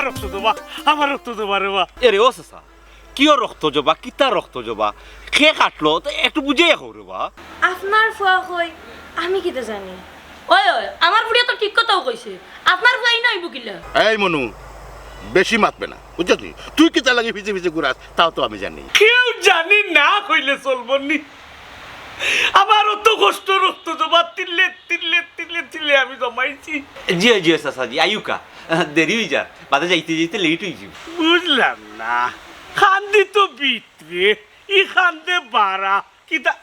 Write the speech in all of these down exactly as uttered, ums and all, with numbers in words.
রক্ত জবা, আমার রক্ত জবা রে বা। এরে ও চাচা, কিয় রক্ত জবা, কিতা রক্ত জবা? কে কাটলো? তে একটু বুঝাইয়া কও রে বা। আপনার ফুয়া কই, আমি কিতা জানি? ওই, ওই, আমার বুড়িয়ে তো ঠিক কথাউ কইছে। আপনার ফুয়াই না অইবো কিলা? এই মনু, বেশি মাতবে না, বুঝছস নি? তুই কিতা লাগি পিছে পিছে ঘুরাস, তাও তো আমি জানি। কেউ জানি না কইলে চলবো নি? আমার অত কষ্ট রক্ত জবা তিলে তিলে তিলে তিলে আমি জমাইছি। জি, জি, চাচা জি, আইউক্কা। দেরি অই যার, বাদে যাইতে যাইতে লেট অই যাইবো। বুঝলাম না, কান্দি তো ভিতরে, ই কান্দে বারা, কিতা?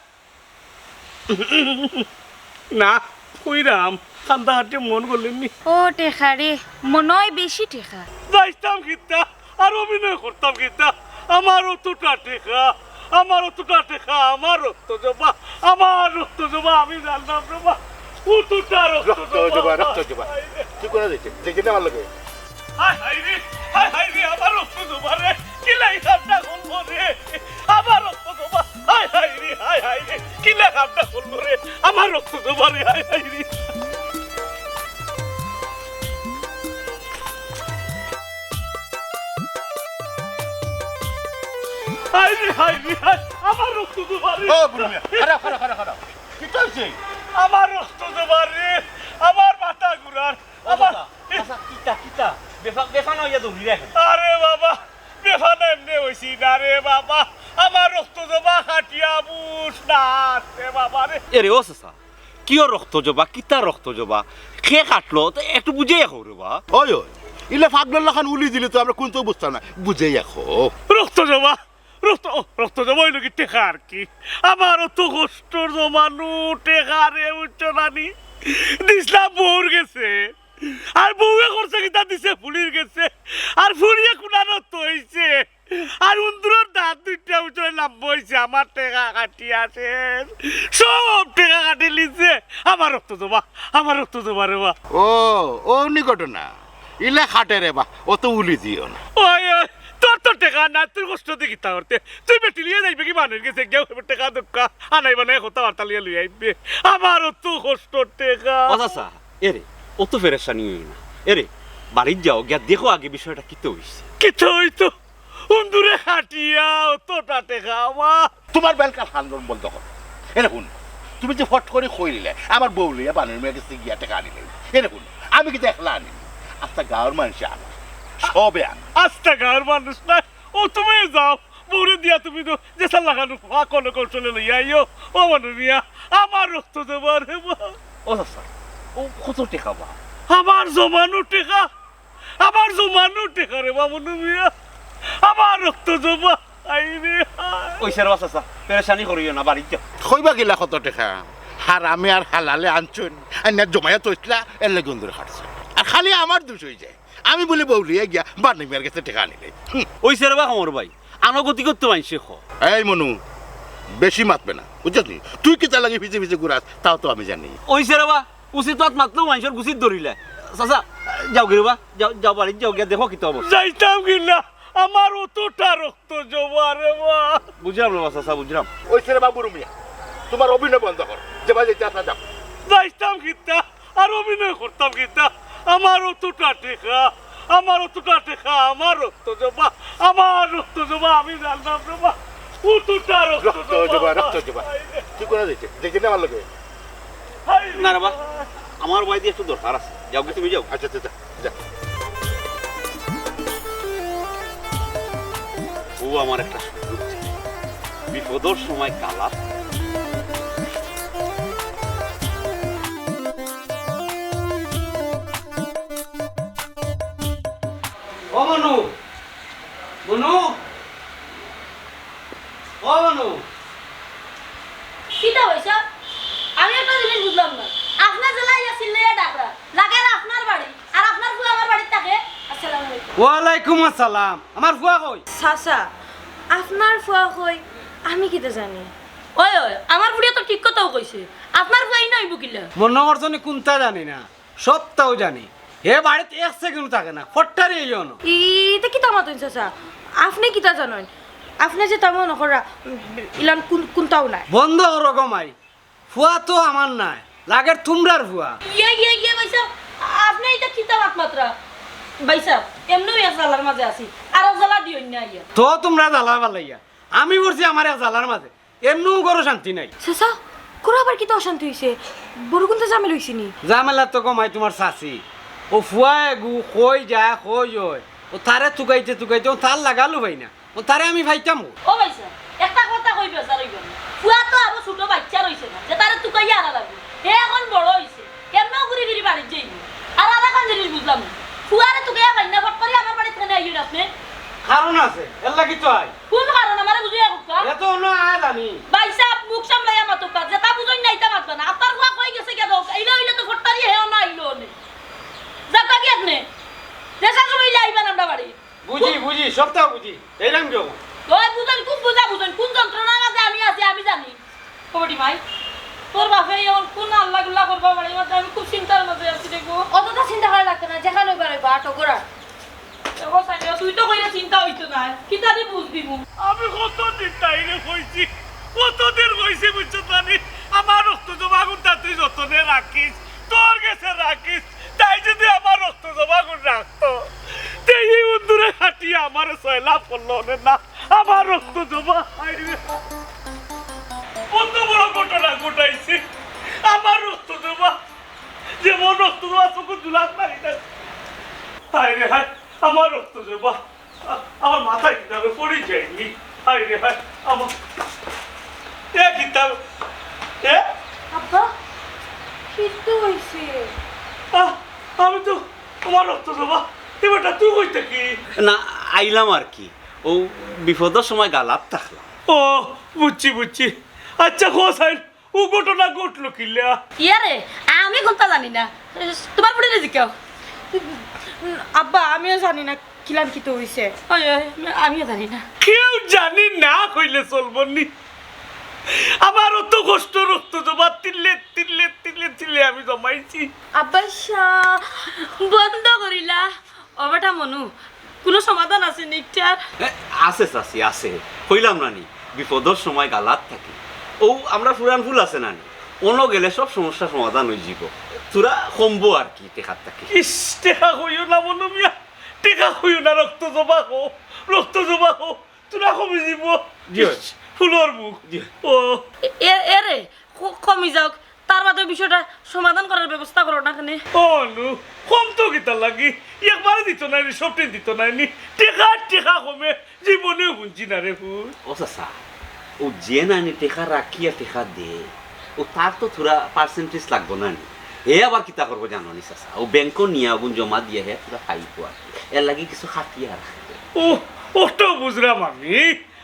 না, কইরাম, কান্দা হাটে মন গলেনি। ও টেকা রে, মনে অয় বেশি টেকা। যাইতাম কিতা, আর অভিনয় করতাম কিতা? আমার অতটা টেকা, আমার অতটা টেকা, আমার রক্ত জবা, আমার রক্ত জবা, আমি জানতাম না বা। অতটা রক্ত রক্ত জবা, জবা। রক্ত জবা। তুই কোন দিকে? দেখি না আমার লগে। হায় হায় রে, হায় হায় রে, আমার রক্ত জবা রে, কিলা ই কামটা করলো রে, আমার রক্ত জবা, হায় হায় রে, হায় হায় রে, কিলা কামটা করলো রে, আমার রক্ত জবা রে, হায় হায় রে। হায় রে, হায় রে, হায়, আমার রক্ত জবা রে। ও বুড়া মিয়া, খাড়া, খাড়া, খাড়া, খাড়া। কিতা অইছে? আমার রক্ত জবা রে, আমার মাথা ঘুরার, ও আমার চাচা, চাচা, কিতা, কিতা? বেফা-, বেফানা অইয়া দৌড়ি রে এখন। আরে বাবা, বেফানা এমনে অইছি না রে বাবা, আমার রক্ত জবা কাটিয়া বুঝ না রে বাবা রে। এরে ও চাচা, কিয় রক্ত জবা, কিতা রক্ত জবা? কে কাটলো? তে একটু বুঝাইয়া কও রে বা। ওই, ওই, ইলা পাগলর লাখান উলি দিলে তো আমরা কুন্তাউ বুঝতাম না, বুঝাইয়া কও। রক্ত জবা, রক্ত, ও, রক্ত জবা অইলো কি টেকা আর কি? আমার অত কষ্টর জমানো টেকা রে, বুঝছো না নি? দিছলাম বউর গেছে, আর বউয়ে করছে কিতা দিছে ফুড়ির গেছে, আর ফুড়িয়ে কুনানো থইছে, আর উন্দুরর দাঁত দুইটা উঠে লাম্বা অইছে, আমার টেকা কাটিয়া শেষ, সব টেকা কাটিলিছে, আমার রক্ত জবা, আমার রক্ত জবা রে বা। ও, অউ নি ঘটনা। ইলা কাটে রে বা, অত উলি দিও না। ওই, ওই, তোর তো টেকা নাই, তুই কষ্ট দি কিতা করতে? তুই বেটি লইয়া যাইবে কি বানইর গেছে, গিয়া টেকা দুক্কা, আনাই বানাই কথাবার্তা লইয়া লইয়া আইবে। আমারও তো কষ্ট টেকা। ও চাচা, এরে, অত পেরেশানি অইও না। এরে, বাড়িত যাও, গিয়া দেখো আগে বিষয়টা কিতা অইছে। কিতা অইতো? উন্দুরে কাটিয়া অতটা টেকা আমার। তুমার বেলকার কান্দন বন্ধ করো। এরে হুন, তুমি যে ফট করি কই দিলে, আমার বউ লইয়া বানইর মেয়ের গেছে গিয়া টেকা আনিলে। এরে হুন, আমি কিতা একলা আনি? আস্তা গাঁওর মানষে আনে, সবে আনে। আস্তা গাঁওর মানুষ নায়, ও তুমি যাও, বউরে দিয়া তুমি তো যে সাল লাগানো ফাঁক কোনো কৌশলে লইয়া আইও। ও মনু মিয়া, আমার রক্ত জবা রে বা। ও চাচা, ও কত টেকা বা? আমার জমানো টেকা। আমার জমানো টেকা রে বা মনু মিয়া, আমার রক্ত জবা। হায় রে হায়। অইছে রে বা চাচা, পেরেশানি করিও না, বাড়িত যাও। কইবা কিলা কত টেকা? হারামে আর হালালে আনছইন, আইনা জমাইয়া থইছলা, এরলাগি উন্দুরে কাটছে। আর খালি আমার দুষ অইযায়, আমি বুলে বউ লইয়া গিয়া বানইর মেয়ের গেছে টেকা আনিলে। হুম। অইছে রে বা কমর ভাই, আনুগত্য করতে মানষে ক। এই মনু, বেশি মাতবে না, বুঝছস নি? তুই কিতার লাগি পিছে পিছে ঘুরাস, তাও তো আমি জানি। অইছে রে বা, উচিত মাত মাতলেও মানষর গুছিত ধরিলায়। চাচা, যাওগি রে বা, যাও, যাও বাড়িত যাও, গিয়া দেখো কিতা অবস্থা। যাইতাম কিলা, আমার অতটা রক্ত জবা রে বা। বুঝলাম রে বা চাচা, বুঝলাম। অইছে রে বা বুরু মিয়া, তুমার অভিনয় বন্ধ করো, যেবায় যাইতায় আছো যাও। যাইতাম কিতা, আর অভিনয় করতাম কিতা? আমার অতটা টেকা, আমার অতটা টেকা, আমার রক্ত জবা, আমার রক্ত জবা, আমি জানতাম রে বা, অতটা রক্ত রক্ত জবা, জবা। রক্ত জবা। তুই কোন দিকে? দেখি না আমার লগে। হায় রে। না রে বা, আমার বাড়িত একটু দরকার আছে, যাওগি তুমি যাও। আচ্ছা, আচ্ছা, আচ্ছা। যা। ও আমার একটা সুযোগ ছিল। বিপদর সময় কালা। ও মনু, মনু, ও মনু। কিতা অইছে? আমি একটা জিনিস বুঝলাম না। আপনে যেলা আইয়া চিল্লাইয়া ডাকরা, লাগের আপনার বাড়ি, আর আপনার ফুয়া আমার বাড়িত থাকে। আসসালামু আলাইকুম। ওয়ালাইকুম আসসালাম। আমার ফুয়া কই? চাচা, আপনার ফুয়া কই? আমি কিতা জানি? ওই, ওই, আমার বুড়িয়ে তো ঠিক কথাউ কইছে। আপনার ফুয়াই না অইবো কিলা? মনো করছো নি কুন্তা জানি না? সবতাউ জানি। হে বাড়িত এক সেকেন্ড থাকে না, ফট্টারি অইও না। ই-, ইতা কিতা মাতইন চাচা? আপনে কিতা জানইন? আপনে যে তা মনো করা, উম, ইলান কুন-, কুন্তাউ নাই। বন্ধ করো গো মাই। ফুয়া তো আমার নায়, লাগের তুমরার ফুয়া। ইয়ে, ইয়ে, ইয়ে, ভাইসাব, আপনে ইতা কিতা মাত মাতরা? ভাইসাব, এমনেউ এক জ্বালার মাঝে আছি, আরো জ্বালা দিও না আইয়া। তো তুমরা জ্বালা বালাইয়া, আমি পড়ছি আমার এক জ্বালার মাঝে, এমনেউ ঘরো শান্তি নাই। চাচা, ঘরো আবার কিতা অশান্তি অইছে? বড় কুনতা ঝামেলা অইছে নি? ঝামেলা তো কমাই তুমার চাচি, অউ ফুয়া এগু কই যায় কই অয়, অউ তারে তুকাইতে তুকাইতে অউ তার লাগালু পাই না। অউ তারে আমি পাইতাম কই? ও ভাইসাব, একটা কথা কই বেজার অইবা না। ফুয়া তো আরো ছোট বাইচ্চা রইছে না, যে তারে তুকাইয়া আনা লাগবো। হে অখন বড় অইছে, কেমনে ঘুরি ফিরি বাড়িত যাইবো? আর আরেকখান জিনিস বুঝলাম না, ফুয়ারে তুকাইয়া পাইন না, ফট করি আমার বাড়িত কেনে আইন আপনে? কারণ আছে, এর লাগি তো আই। কুন কারণ আমারে বুঝাইয়া কউক্কা? এ তো অন্য আয় জানি। ভাইসাব, মুখ সামলাইয়া মাতউক্কা, যেটা বুঝইন না, ইটা মাতবা না। আপনার ফুয়া কই গেছে গিয়া দেউক্কা, ইলা অইলে তো ফটকারি হে অনো আইলো অনে। যাউক্কা গি আপনে, দেশা সময় ইলা আইবা না আমরা বাড়ি। বুঝি, বুঝি, সবতা বুঝি। এইরাম কিয়র? ওই বুঝইন, খুব বুঝা বুঝইন। কুন যন্ত্রণার মাঝে আমি আছি, আমি জানি। কবাডি মাই, তোর বাপে অখন কুন আল্লা গুল্লা করবা বাড়ির মাঝে, আমি খুব চিন্তার মাঝে আছি রে গো। অতটা চিন্তা করা লাগতো না, যেখান অইবার অইবো, আটো গোড়া। দেখো সানিয়া, তুই তো কইলে চিন্তা অইতো না, কিতা দি বুঝ দিমু? আমি কতদিন তাইরে কইছি, কতদিন কইছি, বুঝছো জানি? আমার রক্ত জবা গুনটা তুই যতনে রাখিস, তোর গেছে রাখিস। তাই যদি আমার রক্ত জবা গুন রাখতো, তে ই উন্দুরে কাটিয়া আমারে ছয়লাপ করলো অনে না। আমার রক্ত জবা, হায় রে। কত বড় ঘটনা ঘটাইছে। আমার রক্ত জবা, যেমন রক্ত জবা চকুর জুলাত মারি দেয়। হায় রে হায়, আমার রক্ত জবা। আ-, আমার মাথায় কিতাবে পড়ি যায়নি। হায় রে হায়, আমার, এ কিতাব, এ? আব্বা, কিতা অইছে? আ, আমি তো, আমার রক্ত জবা। এ বেটা, তুই কই থাকি? না, আইলাম আর কি। অউ বিপদর সময় গালাত থাকলাম। ও, বুঝছি, বুঝছি। আচ্ছা, কও চাইন, অউ ঘটনা ঘটলো কিলা? ইয়ারে, আমি কুনতা জানি না। তুমার ফুড়িরে জিকাও। আব্বা, আমিও জানি না কিলান কিতা অইছে। ওই, ওই, আমিও জানি না। কেউ জানি না কইলে চলবো নি? আমার অত কষ্ট, রক্ত জবা তিল্লে তিল্লে তিল্লে তিল্লে আমি জমাইছি। আব্বা, সা-, বন্ধ করিলা। ও বেটা মনু, কুনু সমাধান আছে নি ইটার? এ, আছে চাচি, আছে। কইলাম না নি, বিপদর সময় গালাত থাকি। অউ আমরার পুরান ফুল আছে না নি, অনো গেলে সব সমস্যা সমাধান অইযিবো। থুড়া কমবো আর কি টেকার থাকি। ইস, টেকা কইও না মনু মিয়া, টেকা কইও না, রক্ত জবা কও, রক্ত জবা কও, থুড়া কমি যিবো। জি অয়। ইস, ফুলর মুখ। জি অয়। ও। এ, এ, এরে, ক-, কমি যাউক, তার বাদে বিষয়টা সমাধান করার ব্যবস্থা করো না কেনে? ও নু, কমতো কিতার লাগি? একবারে দিতো নায় নি, সবটিন দিতো নায় নি। টেকা, টেকা কমে, জীবনেও হুনছি না রে ফুত। ও চাচা, অউ যে নানি টেকা রাখিয়া টেকা দে, অউ তার তো থুড়া percentage লাগবো না নি? হে আবার কিতা করবো জানো নি চাচা? অউ ব্যাংকো নিয়া অগুন জমা দিয়া হে থুড়া খাইবো আর কি। এর লাগি কিছু কাটিয়া রাখে। ও, অটাও বুঝলাম আমি।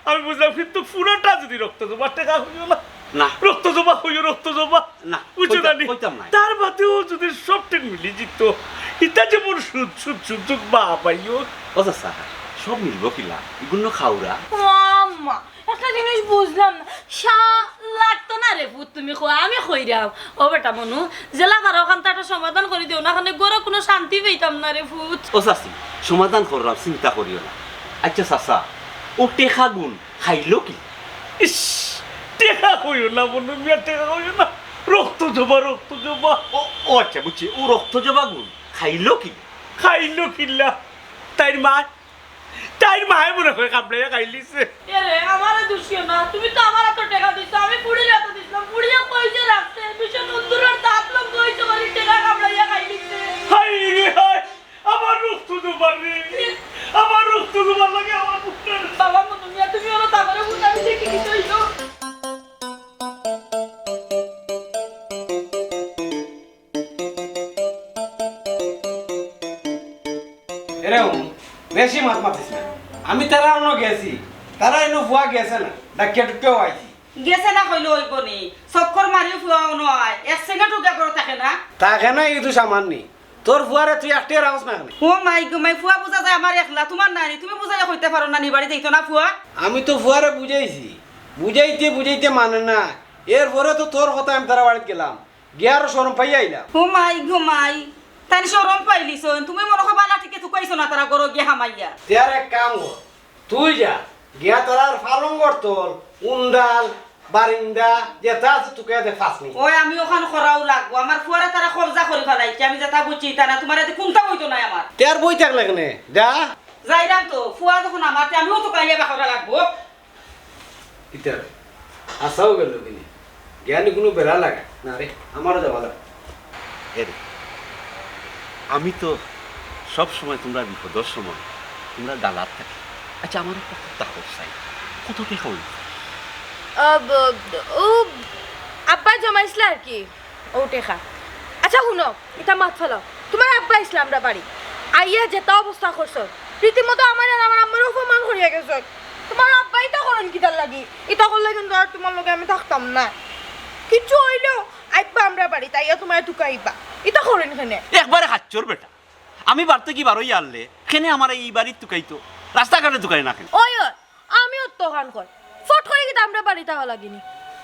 আমি বুঝলাম, কিন্তু পুরাটা যদি রক্ত জবা, টেকা কইও না। না। রক্ত জবা কইও, রক্ত জবা। না, বুঝছো কইতাম, না নি? কইতাম না। তার বাদেও যদি সবটিন মিলি যিতো, ইতা যেমন সুদ, সুদ, সুদ, সুদ, বা ভাইও। ও চাচা, সব মিলবো কিলা? ইগুন খাওরা। ও আম্মা, একটা জিনিস বুঝলাম না। সা-, লাগতো না রে ফুত, তুমি কও, আমি কইরাম। ও বেটা মনু, যেলা পারো অখানতা একটা সমাধান করি দেও না, অখানে ঘরো কুনু শান্তি পাইতাম না রে ফুত। ও চাচি, সমাধান কররাম, চিন্তা করিও না। আচ্ছা চাচা, অউ টেকাগুন খাইলো কি? ইস, টেকা কইও না মনু মিয়া, টেকা কইও না। রক্ত জবা, রক্ত জবা। ও, ও আচ্ছা, বুঝছি, অউ রক্ত জবাগুন খাইলো কি? খাইলো কিলা? তাইর মা, তাইর মায়ে মনে অয় কামড়াইয়া খাইলিছে। এরে, আমারে দুষিও না, তুমি তো আমার আতো টেকা দিছো, আমি ফুড়ির আতো দিছলাম, ফুড়িয়ে কই যে রাখছে, ভীষণ উন্দুরর দাঁত লম কইছে বলে টেকা কামড়াইয়া খাইলিছে। হায় রে হায়, আমার রক্ত জবা রে, আমার রক্ত জবার লাগি আমার বুকটা। বাবা মনু মিয়া, তুমি অনো তারপরে বুঝাই দেখি কি কইছো। এরে হুন, বেশি মাত মাতিস না। আমি তারার অনো গেছি, তারা ইনো ফুয়া গেছে না, ডাকিয়া টুকিয়াও আইছি। গেছে না কইলে অইবো নি? চক্কর মারিও ফুয়া অনো আয়, এক সেকেন্ড উগা করে থাকে না। থাকে না, ইগু তো সামান নি। তোর ফুয়ারে তুই একটিয়া রাখস না কেনে? ও মাই গো মাই, ফুয়া বুঝা যায় আমার একলা, তুমার নানি, তুমি বুঝাইয়া কইতা পারো না নি, বাড়ি যাইতো না ফুয়া? আমি তো ফুয়ারে বুঝাইছি, বুঝাইতে বুঝাইতে মানে না, এরপরে তো তোর কথায় আমি তারার বাড়িত গেলাম, গিয়া আরো শরম পাইয়া আইলাম। ও মাই গো মাই, তাইন শরম পাইলিছইন, তুমি মনো অয় বালা ঠিকে তুকাইছো না তারার ঘরো গিয়া হামাইয়া। তে আর এক কাম কর, তুই যা, গিয়া তারার পালঙ্গর তল, উন্দাল, বারিন্দা, যেতা আছে তুকাইয়া দে, ফাঁস নি। ওই আমি অখান করাও লাগবো। আমার ফুয়ারে তারা কবজা করি ফালাইছে। আমি যেতা বুঝছি, ইতা না, তুমার এতে কুন্তা অইতো নায় আমার। তে আর বই থাকলে কেনে? যা। যাইরাম তো, ফুয়া যখন আমার, তে আমিও তো কাইয়া বাকরা লাগবো। কিতা রে? আসাও গেল কিনি? জ্ঞানী কুনু বেড়া লাগা? না রে, আমারও যাওয়া লাগবো। এ রে, আমি তো সব সময় তুমরার বিপদর সময় তুমরার গালাত থাকি। আচ্ছা, আমার একটা কথা কও চাই, কত টেকা অইল? আ, ব-, ও আব্বা জমাইছলা আর কি, ও টেকা। আচ্ছা, হুনো, ইতা মাত ফালাও। তুমার আব্বা আইছলা আমরার বাড়ি, আইয়া যেতা অবস্থা করছইন, রীতিমতো আমারে আর আমার আম্মারে অপমান করিয়া গেছইন। তুমার আব্বা ইতা করইন কিতার লাগি? ইতা করলে কিন্তু আর তুমার লগে আমি থাকতাম না। কিচ্ছু অইলেও আইবা আমরার বাড়িত, আইয়া তুমারে তুকাইবা। ইতা করইন কেনে? একবারে খাচ্চর বেটা। আমি বাড়ি থাকি বারইয়া আরলে কেনে আমারে ই বাড়িত তুকাইতো? রাস্তাঘাটে তুকায় না কেনে? ওই, ওই, আমিও তো অখান কই। ফট করি কিতা আমরার বাড়িত আওয়া লাগেনি?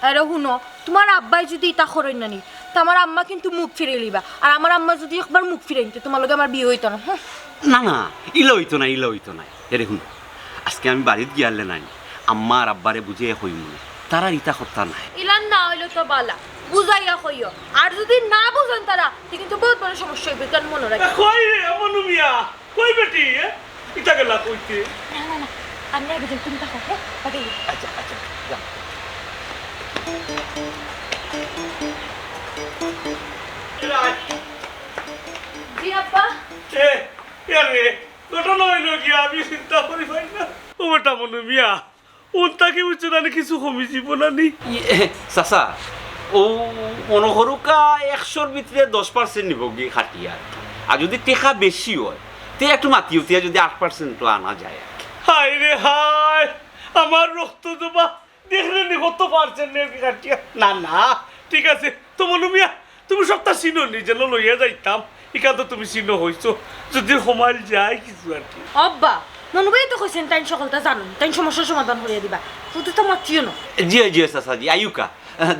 আরে হুনো, তুমার আব্বায় যুদি ইতা করইন না নি, তে আমার আম্মা কিন্তু মুখ ফিরাইলিবা। আর আমার আম্মা যুদি একবার মুখ ফিরাইন, তে তুমার লগে আমার বিয়া অইতো না। হুঁ। না, না, ইলা অইতো না, ইলা অইতো না। এরে হুনো, আজকে আমি বাড়িত গিয়া আরলে নায়, আম্মা আর আব্বারে বুঝাইয়া কইমু নে। তারার ইতা করতা নায়। ইলান না অইলে তো বালা, বুঝাইয়া কইও। আর যুদি না বুঝইন তারা, তে কিন্তু বউত বড় সমস্যা অইবো, ইখান মনো রাখিও। কই রে, মনু মিয়া? কই বেটি, এ? ইতা গেলা কইতে? না, না, না, আমি আগে যাই, তুমি থাকো, হ্যাঁ? বাদে আইও। আচ্ছা, আচ্ছা, যা। জি আব্বা। এ, এ রে, ঘটনা অইলো কি, আমি চিন্তা করি পাই না। ও বেটা মনু মিয়া, অন থাকি বুঝছো না নি, কিছু কমি যিবো না নি? ইয়ে, চাচা, অউ মনো করুক্কা একশোর ভিতরে দশ percent নিবোগি কাটিয়া। আর যুদি টেকা বেশি অয়, তে একটু মাতি উতিয়া যুদি আট percent তো আনা যায় আর কি। হায় রে হায়, আমার রক্ত জবা, দেখলে নি কত percent নেই কাটিয়া। না, না, ঠিক আছে, তো মনু মিয়া, তুমি সবতা চিনো নি, যেন লইয়া যাইতাম, ইখান তো তুমি চিনো অইছো, যুদি কমাইল যায় কিছু আর কি। আব্বা, মনু ভাইয়ে তো কইছইন, তাইন হকলতা জানইন, তাইন সমস্যার সমাধান করিয়া দিবা। হুদু তো মাতিও না। জি, জি, চাচা জি, আউক্কা,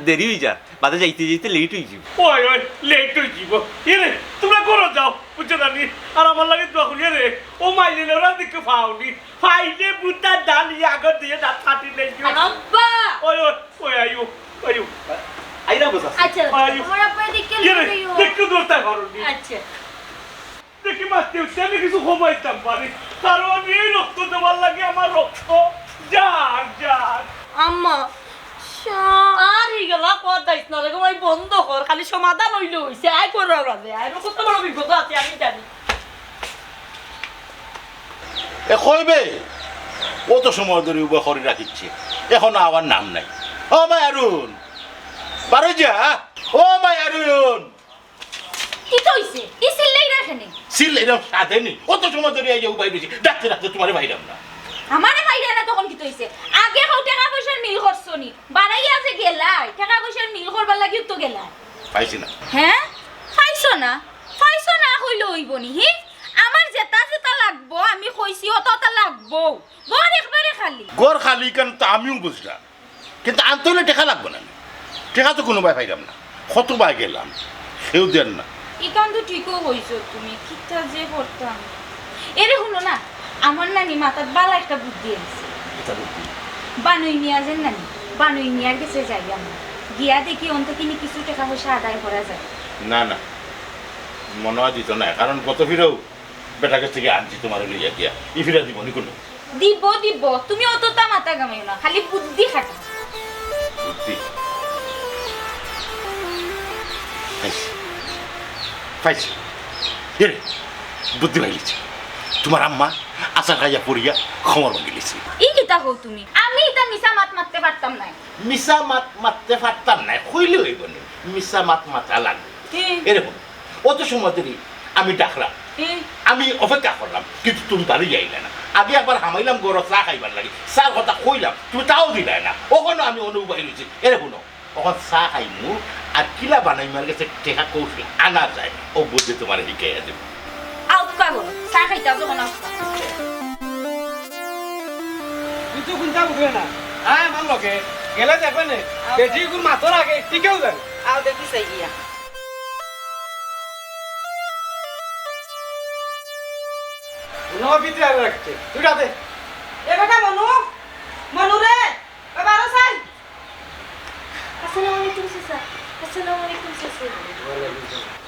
দেরি অই যার, বাদে যাইতে যাইতে late অই যিবো। ওই, ওই, late অই যিবো। এ রে, তুমরা ঘরো যাও, বুঝছো না নি? আর আমার লাগি দোয়া করিও রে, ও মাইলে ওরা দিকে পাও নি। পাইলে বুটা ডালি আগর দিয়া দাঁত ফাটি নেই। আব্বা! ওই, ওই, ওই, আইও, আইও। আইরা বস আছে। আচ্ছা, আইও। তোমার আব্বা দেখে ইয়ে রে, লইও। একটু দৌড়তে পারো নি। আচ্ছা। দেখি মারতে উঠতে আমি কিছু কমাইতাম পারি। কারণ এই রক্ত দেওয়ার লাগে আমার রক্ত যার, যার। আম্মা, শা- আর এই গেলা কর দাইস না রে গো, ভাই বন্ধ কর। খালি সমাধান অইলে অইছে। আয় করো আমরা দে। আয় কত বড় বিপদ আছে আমি জানি। এ কইবে? অত সময় ধরি উবা করি রাখিছে, এখন আওয়ার নাম নাই। ও মাই আরুন, বারো যা। ও মাই আরুন। কিতা অইছে? ই চিল্লাইরা কেনে? চিল্লাইরাম সাধে নি। অত সময় ধরি আইয়া উবাই রইছি, ডাকতে ডাকতে তুমারে পাইরাম না। আমারে পাইরায় না তখন কিতা অইছে? আগে কও টেকা পয়সার মিল করছো নি? বাড়াইয়া যে গেলায়, টেকা পয়সার মিল করবার লাগিউ তো গেলায়। পাইছি না। হ্যাঁ? পাইছো না? পাইছো না কইলে অইবো নি, হি? আমার যেতা যেতা লাগবো, আমি কইছি অতা অতা লাগবো। ঘর একবারে খালি। ঘর খালি কেনে তা আমিও বুঝলাম, কিন্তু আনতে অইলে টেকা লাগবো না নি? টেকা তো কুনুবায় পাইরাম না, কতবায় গেলাম, কেউ দের না। ইখান তো ঠিকউ কইছো তুমি, কিতা যে করতাম। এরে হুনো না, আমার নানি মাথাত বালা একটা বুদ্ধি আইছে। কিতা বুদ্ধি? বানই মিয়া যে নানি, বানই মিয়ার গেছে যাই আমরা। গিয়া দেখি অন থাকি নি কিছু টেকা পয়সা আদায় করা যায়। না, না, মনো অয় দিতো নায়, কারণ গত ফিরেও বেটার গেছ থাকি আনছি তুমারে লইয়া গিয়া, ই ফিরা দিবো নি কুনু? দিবো, দিবো, তুমি অততা মাথা ঘামাইও না, খালি বুদ্ধি খাটাও। বুদ্ধি? পাইছি, পাইছি। এরে, বুদ্ধি পাইলিছি। তুমার আম্মা আছাড় খাইয়া পড়িয়া কোমর ভাঙ্গিলিছে। ই কিতা কও তুমি? আমি ইতা মিছা মাত মাততে পারতাম নায়। মিছা মাত মাততে পারতাম নায়, কইলে অইবো নি? মিছা মাত মাতা লাগবো। হুম। এরে হুনো, অত সময় ধরি আমি ডাকলাম, হুম। আমি অপেক্ষা করলাম, কিন্তু তুমি বাড়ি আইলায় না। আগে একবার হামাইলাম ঘরো চা খাইবার লাগি, চার কথা কইলাম, তুমি তাও দিলায় না। অখনো আমি অনো উবাই রইছি। এরে হুনো, অখন চা খাইমু, আর কিলা বানই মিয়ার গেছে টেকা কৌশল আনা যায়, অউ বুদ্ধি তুমারে হিকাইয়া দিমু। আউক্কা গো, চা খাইতা যখন আউক্কা। তুই তো কুন্তা বুঝলে না। আয় আমার লগে, গেলে দেখবে নে, আউক্কা। বেটি গুর মাতর আগে টিকেও যায়। আও দেখি চাই গিয়া। মনো অয় ভিতরে আরো রাখছে। তুই রাতে। এ বেটা মনু, মনু রে, এ বারো চাই। আসসালামু আলাইকুম চাচি।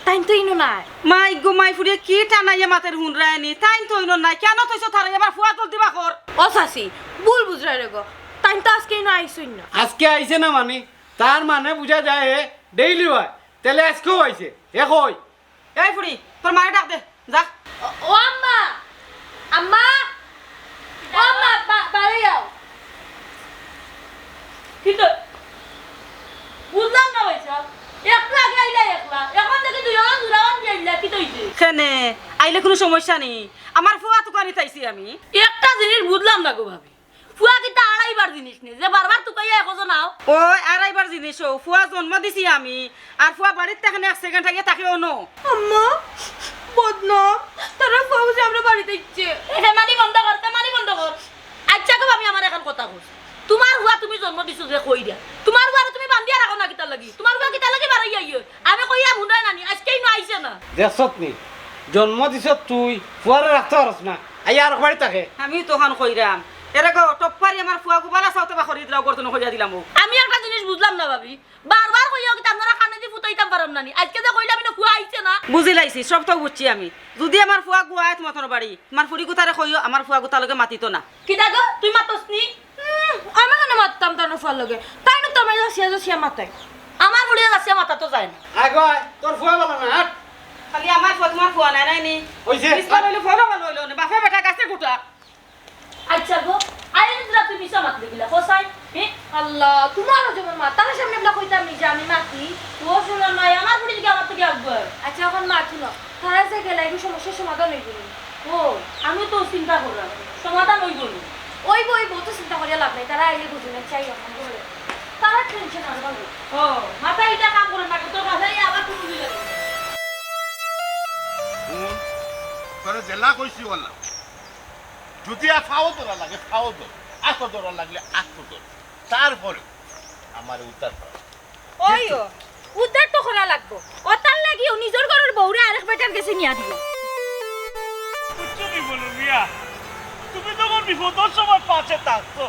তাইন তো ইনো নাই। মাই গো মাই, ফুড়িয়ে কি টানাইয়া মাতের হুনরায়নি? তাইন তো ইনো নাই। কেনে থইছো তারারে? আমার ফুয়া জলদি বার কর। ও চাচি, ভুল বুঝরায় রে গো। তাইন তো আজকে ইনো আইছইন না। আজকে আইছে না মানে? তার মানে বুঝা যায় হে ডেইলি অয়। তাইলে আজকেও আইছে। হে কই? এই ফুড়ি, তোর মারে ডাক দে, যা। ও, ও আম্মা, আম্মা, ও আম্মা, বা-, বাড়ি যাও। কি তো? বুঝলাম না ভাই সাহেব, একলা আগে আইলা একলা, এখন দেখি দুইজন জুড়াওয়ান দিয়ে আইলা, কি তো হইছে? কেনে, আইলে কুনু সমস্যা নি? আমার ফুয়া তুকানি তাইছি আমি। একটা জিনিস বুঝলাম না গো ভাবি, ফুয়া কিতা আড়াইবার জিনিস নি যে বারবার তুকাইয়া একজন আও? ও আড়াইবার জিনিস, ও ফুয়া জন্ম দিছি আমি, আর ফুয়া বাড়িত থাকেনি এক সেকেন্ড আগে থাকে অনো। আম্মা, বদনাম, তারা ফুয়া বুঝি আমরা বাড়িত আইছে। এ, ফেমানি বন্ধ কর, ফেমানি বন্ধ কর। আচ্ছা গো ভাবি, আমার এখন কথা কইস, তুমার ফুয়া তুমি জন্ম দিছো যে কইরা, তুমার ফুয়ারে তুমি বান্ধিয়া রাখো না কিতার লাগি? তুমার ফুয়া কিতার লাগি বাড়াইয়া আইয়ে? আমি কইয়া হুনরায় নানি, আজকেই নু আইছে না। দেখছত নি, জন্ম দিছত তুই, ফুয়ারে রাখতে পারস না, আইয়া আরক বাড়ি থাকে। আমি তখন কইরাম, এরে গো, টপ্পারি আমার ফুয়া গুবালা চাওতে বা করি দিলাও, গর্তন কইয়া দিলাম ও। আমি একটা জিনিস বুঝলাম না ভাবি, বারবার কইয়া কিতা আপনারা কানে দি ফুটাইতাম পারম নানি? আজকে যে কইলাম ইনো ফুয়া আইছে না। বুঝিলাইছি, সব তো বুঝছি আমি। যদি আমার ফুয়া গুয়ায় তোমার বাড়ি, তোমার ফুড়ি গুতারে কইও, আমার ফুয়া গুতার লগে মাতিতো না। কিতা গো, তুই মাতস নি? উম, আমি কেনে মাততাম তার ফুয়ার লগে? তাইন তো আমার যাচিয়া যাচিয়া মাতে। আমার ফুড়িয়ে যাচিয়া মাতা তো যায় না। আয় গো আয়, তোর ফুয়া ভালা না, হাট। খালি আমার ফুয়া, তোমার ফুয়া নায়, নায় নি? অইছে। মিসলা অইলে ফুয়া ভালা অইলো না, বাপে বেটা গাছে গুটা। আচ্ছা গো, আরে তোরা তুই মিছা মাতলে কিলা, হোসাই? হে? আল্লাহ, তোমারও যেমন মা, তার সামনে আমরা কইতাম নি যে আমি মাতি। ও শোনো না, আমার ফুড়ি দিকে আমার থেকে আকবর। আচ্ছা, এখন মাত হুনো, তারা যে গেলা, এই সমস্যার সমাধান অইবো নি? ও, আমি তো চিন্তা করলাম, সমাধান অইবো নি? অইবো, অইবো, অত চিন্তা করিয়া লাভ নাই, তারা আইলে বুঝিবো নে, চাই এখন ঘরে। তারা টেনশন আর ভালো। ও, মাথা এটা কাম করে না, তোর কাছে এই আবার তুমি দিলে। হুন, তোরে যেলা কইছি ওলা। যদি আর ফাও ধরা লাগে, ফাও ধর। আতো ধরা লাগলে আতো ধর। তারপরে আমারে উদ্ধার কর। ওই ও, উদ্ধার তো করা লাগবো। অতার লাগিও নিজর ঘরর বউরে আরেক বেটার গেছে নিয়া দিও। বুঝছো নি বনু মিয়া? তুমি তখন বিপদর সময় পাশে থাকছো।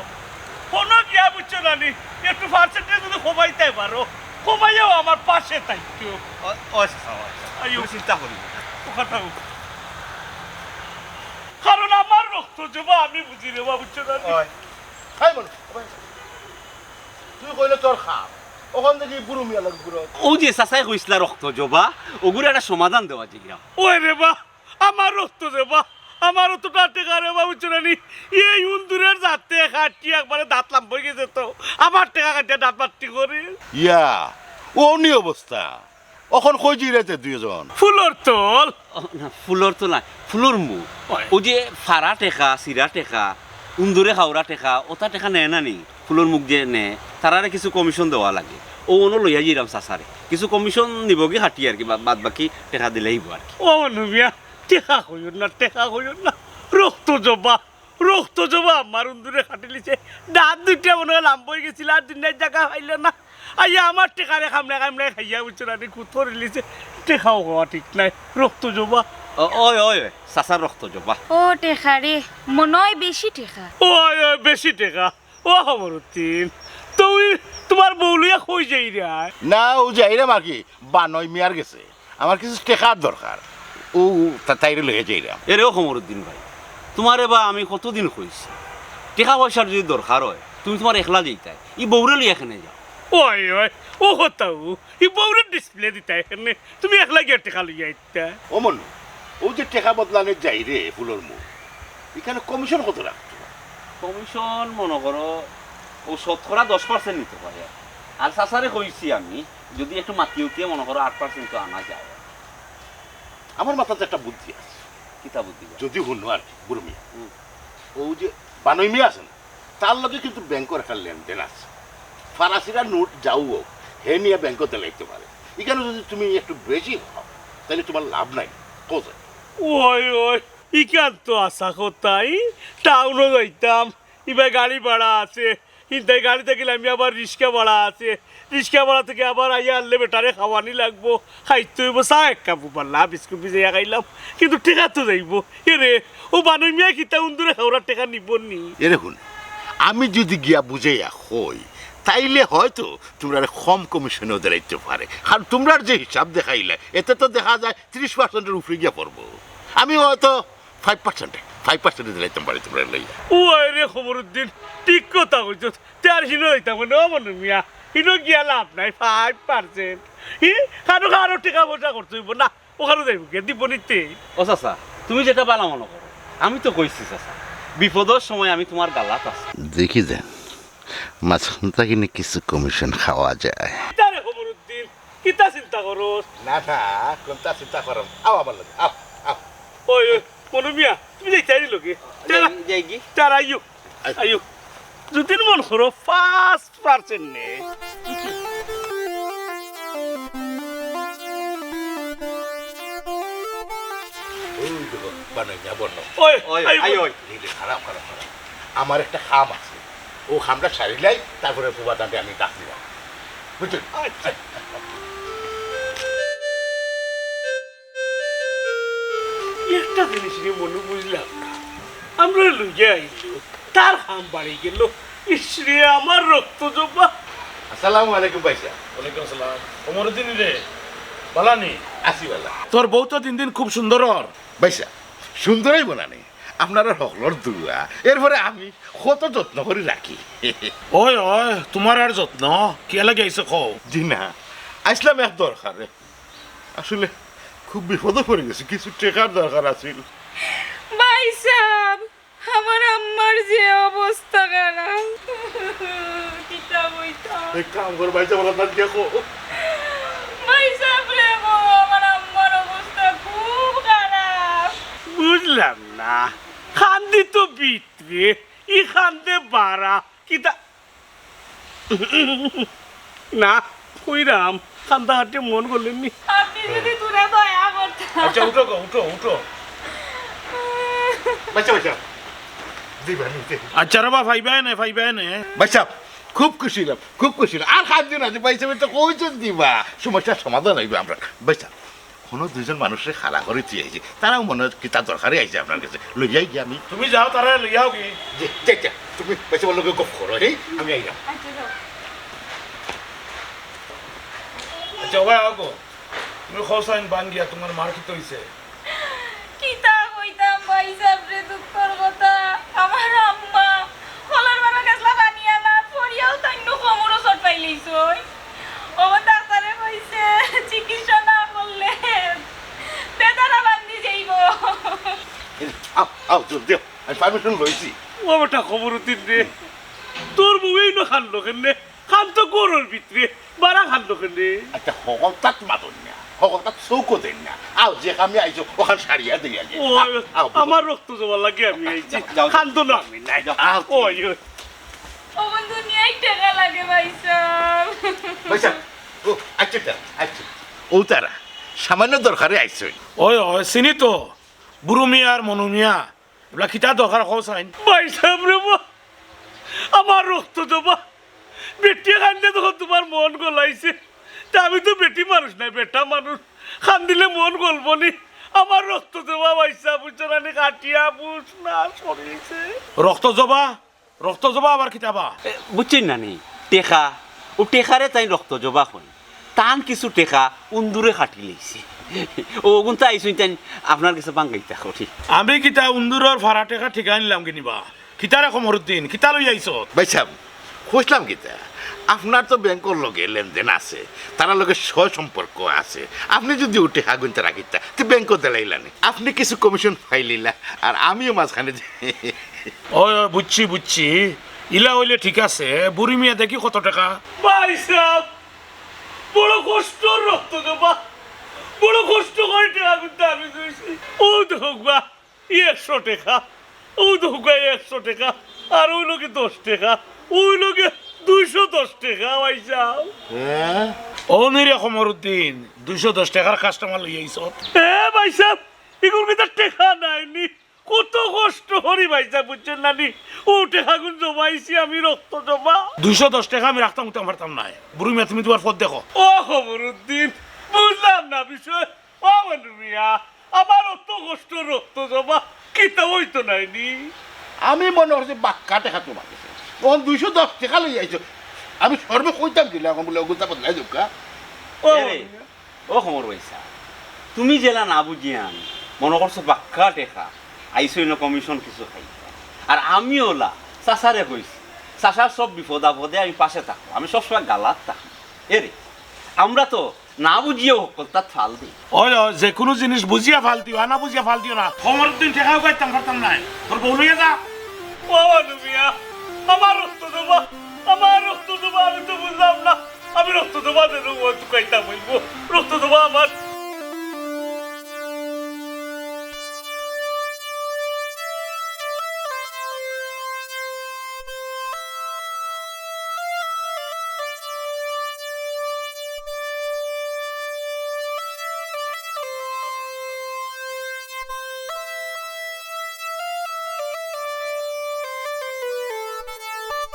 কোনো গিয়া বুঝছো না নি? একটু percentage যদি কমাইতে পারো, কমাইয়াও আমার পাশে থাকতো। ও, ও, আচ্ছা, আচ্ছা। আইও। তুমি চিন্তা করি না। ও কথা হোক। কারণ আমার রক্ত জবা আমি বুঝি রে বাবা, বুঝছো না নি? ওই, হাই বলো, ওই, তুই কইলে তোর খাম, ওখান থেকে বুড়ো মিয়া লাগে ঘুরো। ও যে চাচাই কইছলা রক্ত জবা, ওগুরে একটা সমাধান দেওয়া যায় কিনা? ওই রে বা, আমার রক্ত জবা, আমার অতটা টেকা রে বাবা, বুঝছো না নি? এই উন্দুরের জাতে খাটি একবারে দাঁত লাম্বা অই গেছে তো, আমার টেকা কাটিয়া দাঁত মারতি করে। ইয়া, ও নি অবস্থা। অখন কই যাইরায় তে দুইজন? ফুলর তল। ও, না, ফুলর তল নায়, ফুলর মুখ। ওই। ও যে ফারা টেকা, সিরা টেকা, উন্দুরে খাওরা টেকা, ওটা টেকা নেয় না নি? ফুলর মুখ যে নেয়, তারারে কিছু কমিশন দেওয়া লাগে। ও অনো লইয়া যাইরাম চাচারে। কিছু কমিশন নিবগি খাটি আর কি, বা-, বাদ বাকি টেকা দিলে অইবো আর কি। ও নুবিয়া, টেকা কইও না, টেকা কইও না। রক্ত জবা, রক্ত জবা আমার উন্দুরে খাটিলিছে। দাঁত দুইটা মনে হয় লাম্বা অই গেছিল, আর দুনিয়ার জাগা পাইল না। আইয়া আমার টেকারে কামড়ে কামড়ে খাইয়া, বুঝছো না নি, কুতরিলিছে। টেকাও খাওয়া ঠিক নাই, রক্ত জবা। ও, ওই, ওই, ওই, চাচার রক্ত জবা। ও টেকা রে, মনে হয় বেশি টেকা। ওই, ওই, বেশি টেকা। ও খবর উদ্দিন, তুই তোমার বউ লইয়া কই যাইরায়? না, ও যাইরাম আর কি, বানই মিয়ার গেছে। আমার কিছু টেকার দরকার। ও তা-, তাইরে লইয়া যাইরাম। এরে ও খবর উদ্দিন ভাই, তোমারে বা আমি কতদিন কইছি, টেকা পয়সার যদি দরকার হয়, তুমি তোমার একলা যাইতায়, ই বউরে লইয়া কেনে যাও। ওই, ওই, ও কথা ও, ই বউরে display দিতায় কেনে, তুমি একলা গিয়া টেকা লইয়া আইতায়। ও মনু, ও যে টেকা বদলানে যাইরে ফুলর মুখ, ইখানো কমিশন কত রাখতো? কমিশন মনে করো, ও শতকরা দশ percent নিতে পারে। আর চাচারে কইছি আমি, যদি একটু মাতিয়ে উতিয়ে মনে করো আট percent তো আনা যায়। আমার মাথাত একটা বুদ্ধি আছে। কিতা বুদ্ধি বা? যদি হুনো আর কি, বুড়ো মিয়া। হুম। ও যে বানই মিয়া আছে না, তার লগে কিন্তু ব্যাংকর একটা লেনদেন আছে। ফারা-সিরা নোট যাউ হোক, হে নিয়া ব্যাংকো দিলাইতো পারে। ইখানো যদি তুমি একটু বেশি খাও, তাইলে তোমার লাভ নাই। কও যে। ওই, ওই, ইখান তো হাছা কথা, ই টাউনো যাইতাম, ইবায় গাড়ি ভাড়া আছে, ইনতাই গাড়ি থাকি নামি আবার রিক্সা ভাড়া আছে, রিক্সা ভাড়া থাকি আবার আইয়া আনলে বেটারে খাওয়ানি লাগবো, খাইতে অইবো, চা এক কাপ উপাল্লা, বিস্কুট ভিজাইয়া খাইলাম, কিন্তু টেকা তো যাইবো। এরে, ও বানই মিয়া কিতা উন্দুরে খাওরার টেকা নিবো নি? এরে হুন, আমি যদি গিয়া বুঝাইয়া কই, তাইলে হয়তো তুমরারে কম কমিশনেও দিলাইতো পারে, কারণ তুমরার যে হিসাব দেখাইলা, এতে তো দেখা যায় ত্রিশ পার্সেন্টের উপরে গিয়া পড়বো। আমি হয়তো ফাইভ পার্সেন্টে, ফাইভ পার্সেন্টে দিলাইতাম পারি তুমরারে লইয়া। ও আরে খবরুদ্দিন, ঠিক কথা কইছস। তে আর হিনো যাইতাম কেনে, ও মনু মিয়া? হিনো গিয়া লাভ নাই, ফাইভ পার্সেন্ট। হি, কারো কারো টেকা পয়সা খরচ অইবো না, অখানো যাইবো গিয়া, দিবো নিতে। ও চাচা, তুমি যেটা ভালা মনো করো। আমি তো কইছি চাচা, বিপদর সময় আমি তুমার গালাত আছি। দেখি যে, মাঝখান থাকি নি কিছু কমিশন খাওয়া যায়। কিতা রে খবরুদ্দিন, কিতা চিন্তা করস? না, না, কুনতা চিন্তা করম? আও আমার লগে, আও, আও। ওই, ওই, মনু মিয়া, তুমি যাইতায় নি লগে? যাই, যাই কি? তারা আইও, আই। আইও। যদি মনো করো, ফাইভ পার্সেন্ট নে। ওই দেখো, বানাই না বন্য। ওই, ওই, আইও। আইও, ওই। এই রে, খারাপ, খারাপ, খারাপ। আমার একটা কাম আছে, ও কামটা সারিলাই, তারপরে ফুফাজানরে আমি ডাক দিলাম, বুঝছো? আচ্ছা। একটা জিনিস রে মনু বুঝলাম না, আমরা লইয়া আইলো, তার কাম বাড়ি গেল। ইস রে, আমার রক্ত জবা। আসসালামু আলাইকুম ভাইসাব। ওয়ালাইকুম আসসালাম। কমরুদ্দিন রে, বালা নি? আছি বালা। তোর বউ তো দিন দিন খুব সুন্দর অর। ভাইসাব, সুন্দরই বানানি। আপনারা হকলর দোয়া। এরপরে আমি কত যত্ন করি রাখি। ওই, ওই, তুমার আর যত্ন? কিয়া লাগি আইছো কও? জি না, আইছলাম এক দরকারে। আসলে খুব বিপদো পড়ি গেছি, কিছু টেকার দরকার আছিল। ভাইসাব, আমার আম্মার যে অবস্থা খারাপ, কিতা কইতাম। এক কাম কর, ভাইসাব, ওরা তার গিয়া কও। ভাইসাব রে গো, আমার আম্মার অবস্থা খুব খারাপ। বুঝলাম না, কান্দি তো ভিতরে, ই কান্দে বারা, কিতা? না, কইরাম, কান্দা কাটিয়া মন গলের নি। আপনি যদি থুড়া দয়া করতা। আচ্ছা, উঠো গো, উঠো, উঠো। ভাইসাব, ভাইসাব। দিবা নি, দিবা। আচ্ছা রে বা, পাইবায় নে, পাইবায় নে। ভাইসাব, খুব খুশি অইলাম, খুব খুশি অইলাম। আর কান্দিও না, ভাইসাবে তো কইছইন দিবা। সমস্যার সমাধান অইবো আমরার। ভাইসাব, কুনু দুইজন মানুষরে খাড়া করি থুই আইছি, তারাও মনে অয় কিতা দরকারে আইছে আপনার কাছে, লইয়াই গিয়া আমি। তুমি যাও, তারারে লইয়াও গি। জি, যাই, যাই, তুমি ভাইসাবর লগে গপ করো, এই, আমি আইলাম। আচ্ছা, যাও। আচ্ছা, ওবা, আও গো। তুমি কও চাইন বান গিয়া, তুমার মার কিতা অইছে? কিতা কইতাম ভাইসাব রে, দুঃখর কথা, আমার আম্মা কলর বারো গেছলা পানি আনাত, পড়িয়াউ তাইন নু কোমরো চোট পাইলিছইন। অখন ডাক্তারে কইছে, চিকিৎসা না করলে বেদারা বান্ধি যাইবো। আও, আও, জলদি আও। আমি পারমিশন লইছি। ও বেটা কমরুদ্দিন রে, তোর বউয়ে ইনো কান্দলো কেনে? কান্দ তো ঘরর ভিতরে, বারা কান্দলো কেনে? আচ্ছা, হকলতাত মাতইন না, হকলতাত চউখো দেইন না। আও, যে কামে আইছো, অখান সারিয়া দেই আগে। ও, আও, আও, আমার রক্ত জবার লাগি আমি আইছি। যাও, যাও। কান্দো না আমি নাই। যাও। আও। ওই, ওই। ও বন্ধু, নিয়ে টেকা লাগে ভাইসাব। ভাইসাব, ও, আচ্ছা, আচ্ছা, আচ্ছা। অউ তারা, সামান্য দরকারে আইছইন। ওই, ওই, চিনি তো। বুরু মিয়া আর মনু মিয়া। এবলা কিতা দরকার কও চাইন? ভাইসাব রে বা, আমার রক্ত জবা। বেটিয়ে কান্দলে যখন তুমার মন গলাইছে, তে আমি তো বেটি মানুষ নায়, বেটা মানুষ। কান্দিলে মন গলবো নি? আমার রক্ত জবা ভাইসাব, বুঝছো না নি? কাটিয়া বুঝ না, সরিছে। রক্ত জবা? রক্ত জবা আবার কিতা বা? এ, বুঝছইন না নি? টেকা। অউ টেকারে তাইন রক্ত জবা কইন। তান কিছু টেকা উন্দুরে কাটি লইছে। অউ অগুনতা আইছইন তাইন আপনার গেছে বাঙ্গাইতা করি। আমি কিতা উন্দুরর ফারা টেকা ঠিকা নিলাম গি নি বা? কিতা রে কমরুদ্দিন, কিতা লইয়া আইছত? ভাইসাব, কইছলাম কিতা, আপনার তো ব্যাংকর লগে লেনদেন আছে, তারার লগে সয়-সম্পর্ক আছে। আপনে যুদি অউ টেকাগুইনতা রাখিতা, তে ব্যাংকও দিলাইলা নি। আপনে কিছু কমিশন পাইলিলা, আর আমিও মাঝখানে যে ওই, ওই, বুঝছি, বুঝছি। ইলা অইলে ঠিক আছে। বুড়ি মিয়া দেখি কত টেকা? ভাইসাব, বড় কষ্টর রক্ত জবা, বড় কষ্ট করি টেকাগুইনতা আমি জুইছি। অউ দেখউক্কা, ই একশো টেকা, অউ দেখউক্কা একশো টেকা, আর অউ লগে দশ টেকা, অউ লগে দুইশো দশ টেকা, ভাইসাব। হ্যাঁ? অউ নি রে কমরুদ্দিন, দুইশো দশ টেকার কাস্টমার লইয়া আইছত। এ ভাইসাব, ইগুর ভিতরে টেকা নাই নি? কত কষ্ট করি ভাইসাব, বুঝছইন না নি? অউ টেকাগুইন জমাইছি আমি, রক্ত জবা। দুইশো দশ টেকা আমি রাখতাম উঠতাম পারতাম নায়। বুড়ি মিয়া, তুমি তুমার পথ দেখো। ও কমরুদ্দিন, বুঝলাম না বিষয়। ও মনু মিয়া, আমার অত কষ্ট, রক্ত জবা, কিতা অইতো নায় নি? আমি মনো করছি বাক্কা টেকা তুমার গেছে। অখন দুইশো দশ টেকা লইয়া আইছো। আমি শরমে কইতাম কিলা, এখন বুলে অগুতা বদলাই দেউক্কা। ও এরে, ও খমর ভাই সাব, তুমি যেলা না বুঝিয়ান মনো করছো বাক্কা টেকা, আইছো ইনো কমিশন কিছু খাইতা। আর আমি ওলা চাচারে কইছি, চাচার সব বিপদ আপদে আমি পাশে থাকবো, আমি সবসময় গালাত থাকি। এরে, আমরা তো না বুঝিয়াও হকলতাত ফাল দেই। ওই, ওই, যে কোনো জিনিস বুঝিয়া ফাল দিও, আর না বুঝিয়া ফাল দিও না। খমর দিন টেকাও পাইতাম পারতাম না। তোর বউ লইয়া যা। বাবা তুমি, আমার রক্ত দেবা, আমার রক্ত দেবা, আমি তো বুঝলাম না। আমি রক্ত দেবা দেন, ও তুকাইতাম হইব। রক্ত দেবা আমার,